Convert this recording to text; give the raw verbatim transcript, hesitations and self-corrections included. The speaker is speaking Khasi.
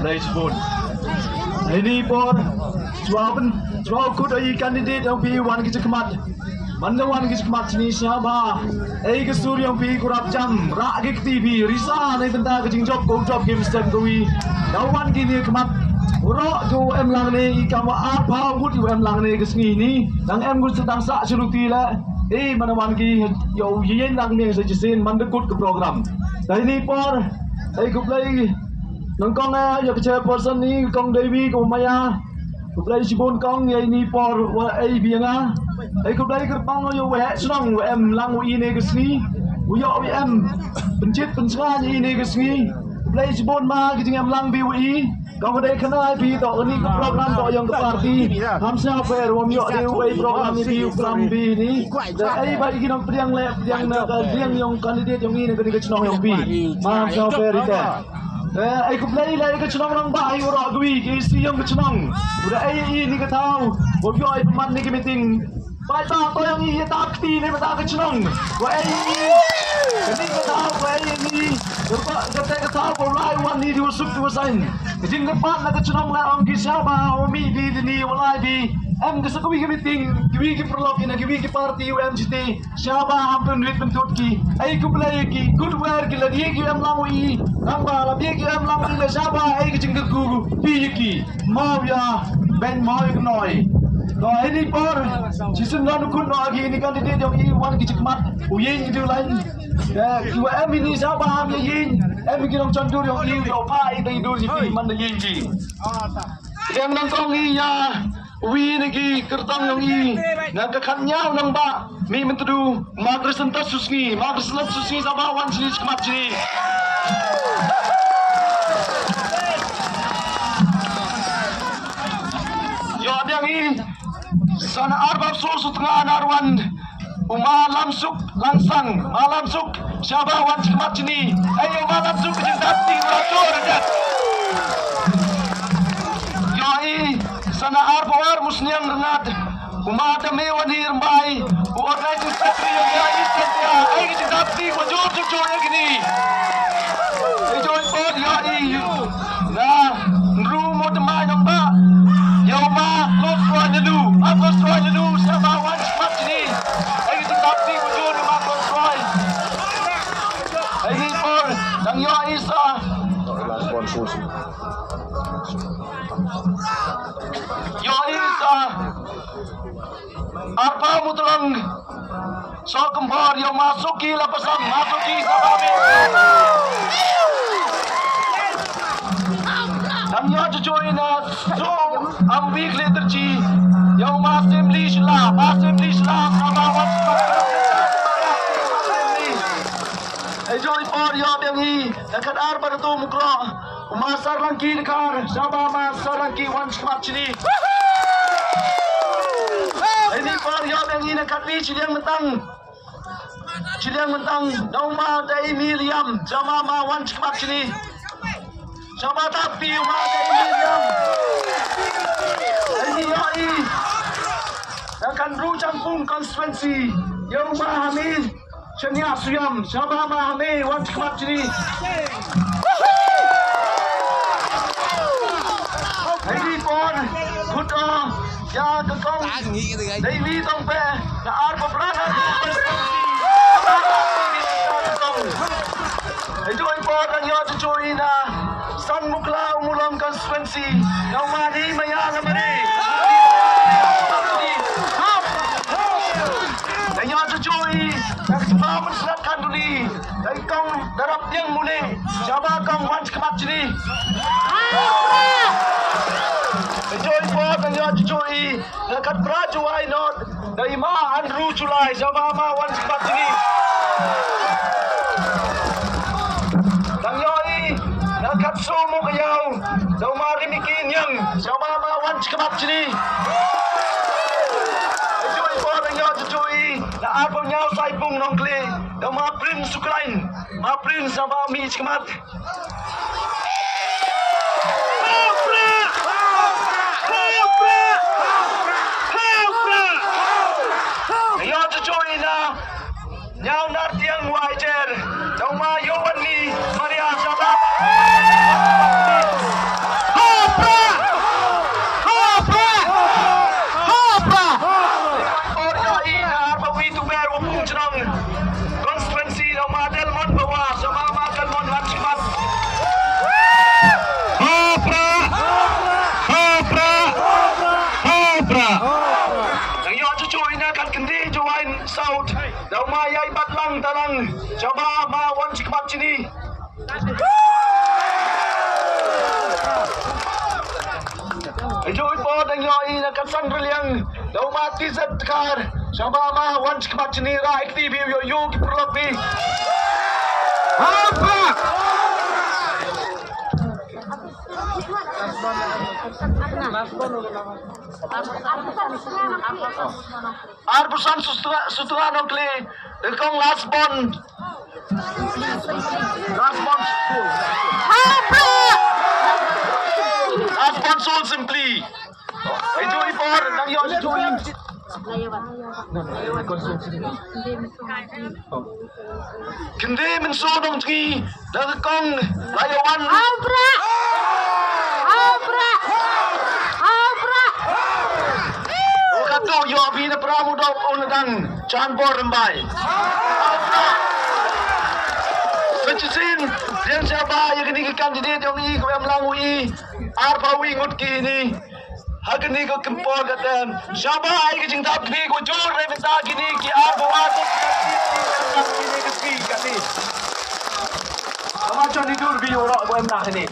Lai Jibun. Ini por, chuwa pyn, chuwa kut ai candidate yong phi wan ki jingkhmat. Manda wan ki jingkhmat shini shaba. Ai ka sur yong phi kurap jam, rah ki T V, risa ne bynta ka jingjop ko jop ki mstem ko wi. Da wan ki ni khmat. Uro ju em lang ne i kam wa arphaw ngut ju em lang ne ka sngi ni. Dang em ngut sa dang sa shuruti la. Ei, mana wan ki, yow, yen lang ne sa jisin, manda kut ka program. Da ini por, ei, khublei nyngkong, eh, ïa ka chairperson ni, Kong Dewi, Kong Maya. Khublei shibun kong, ïa ini por, wa, ei, biang, ah. Ei, khublei kyrpang, ïa, wa, eh, shnong, wa, em, lang, wa, ine, ka sngi. Wa, ïa, wa, em, pynjit, pynsnga, ïa, ine, ka sngi. Khublei shibun ma, ki jingem lang, bi, wa, i. Kong, wa, dei khana, bi, to, ini, ka program, to, ïa, ka party. Ham sa, wa, em, ïa, dei, wa, i, program, ni, bi, wa, pram, bi, ni. Da, ei, ba, i, ki nong pdiang, le, pdiang, na, ka, pdiang, ïa, candidate, ïa, ine, ka, ni, ka shnong, ïa, bi. Ma, ham sa, wa, em, ri, ta. Eh, ai khublei leh ka chnong Rangbah, ai u rah gwi ki si yong ka chnong. U da ai i ni ka thaw. Wa pyo ai pynman ni ka meeting. Bai ta to yong i ta kti ni ba ta ka chnong. Wa ai i. Ka ni ka thaw wa ai ni. Ka ba ka te ka thaw wa lai wan ni di wa suk di wa sain. Ka jing ka pat na ka chnong la ong ki sa ba wa mi di di ni wa lai di. Em ka sa ka wi ka meeting. Ki wi ki paralok ki na ki wi ki party wa em ji ti. Shaba ham pynwit pyntut ki. Ai khublei ki. Kut wer ki la die ki em lang wi. Lang ba la die ki em lang wi la shaba ai ki jingkyrkhu pi ki. Maw ya ben maw ya knoi. To ai ni por. Jisun nan kut no agi ni candidate yong i wan ki jikmat. U yeng ki du lain. Ya, ki wa em ini shaba ham ya yeng. Em ki nong chandur yong i, yong pa i dai dur ji pi man da yeng ji. Yang nang kong i ya. Wi na ki kyrtong yong i na ka khat ñiaw nang ba mi Myntdu ma Kristan ta susngi ma Kristan ta susngi sa ba wan chini chikmat chini. Yo biang i sana ar ba so sutnga na arwan. U ma Lamsuk Langsang, ma Lamsuk, shaba wan chikmat chini. Ayo ma Lamsuk ka jingdap ti ura tu rajat. Yo i sana ar bawar musniang rengat. U ma Dame wan hi rembai. U organizing secretary yang ya i setia. Ai ka jingdap ti ko jor jor jor ya kini. Ai jor i por ya i. Na nru mo te mai nong ba. Yow ma Kosroy nenu, ma Kosroy nenu, sa ma wan smat ni. Ai tu tapi bujur ma Kosroy. Ai ni por, nang yo isa. Yo isa. Arpa mutlong. So kembor yow ma Suki la pasang, ma Suki sa ba mi. Nang yo cucu ina so am week later ji. Yow ma Assembly shla, ma Assembly shla, sa ba wan. Ai joi por yo biang hi, da kan ar ba tu mukro. U ma Sarlangki Dkhar, shaba ma Sarlangki wan chikmat chini. Ai ni por yo biang hi na katni chiliang mentang. Chiliang mentang, da u ma da i mi liam, shaba ma wan chikmat chini. Shaba tapi u ma da i mi liam. Ai ni yo i. Da kan ru changpung constituency, yo u ma ha mi. Shania Suyam, shaba ma ha me wan chikmat chini. Hei por, kut o, ya ka kong. Dei wi tong pe, na ar pa pran ar. Hei joi por, nang yo chuchu ina. San Mukla Umulong constituency. Nau mani maya lamari. Nang yo chuchu i. Nang chuchu i. Nang kong darap yang muli. Shaba kong wan chikmat chini. Nang yo i po nang yo chuchu i. Na khat phra July nod, da i ma Andrew July, shaba ma wan chikmat chini. Nang yo i, na khat so mo ka yaw, da u ma Rimiki Niang, shaba ma wan chikmat chini. Chuchu i po nang yo chuchu i, na ar phaw ñiaw Saipung Nongkli, da u ma Prince Ukraine, ma Prince shaba mi chikmat. Yo chuchu ina. Ñiaw nar tiang wai jer. Dong ma yo wan ni Maria shaba. Shaba ma wan sha khmat shini. Ïa i por dang ïohi na ka san riliang da u Mati Zet Dkhar. Shaba ma wan sha khmat shini, ra i kti phi, ïoh ïoh ki paralok phi. Haba! Arphew san sutra sutra nongkli. Kong last bond. Last bond. Last bond soul simply. Itu i por nang yo itu. Kende men so dong tngi da ka kong la ïa wan. Abra! Abra! Abra! O ka to yo bi na pra mu dok on dang chan bor mbai. Abra! Sa chisin, riang shaba ïa kini ki candidate yong i ko em lang u i. Arphew wi ngut kini. Ha kani ka kynpor ka tem. Shaba ai ka jingdap kini ko jur re mynta kini ki arphew ar. Kini ka kini kani. Kama chon ni dur bi oro ko em na kini.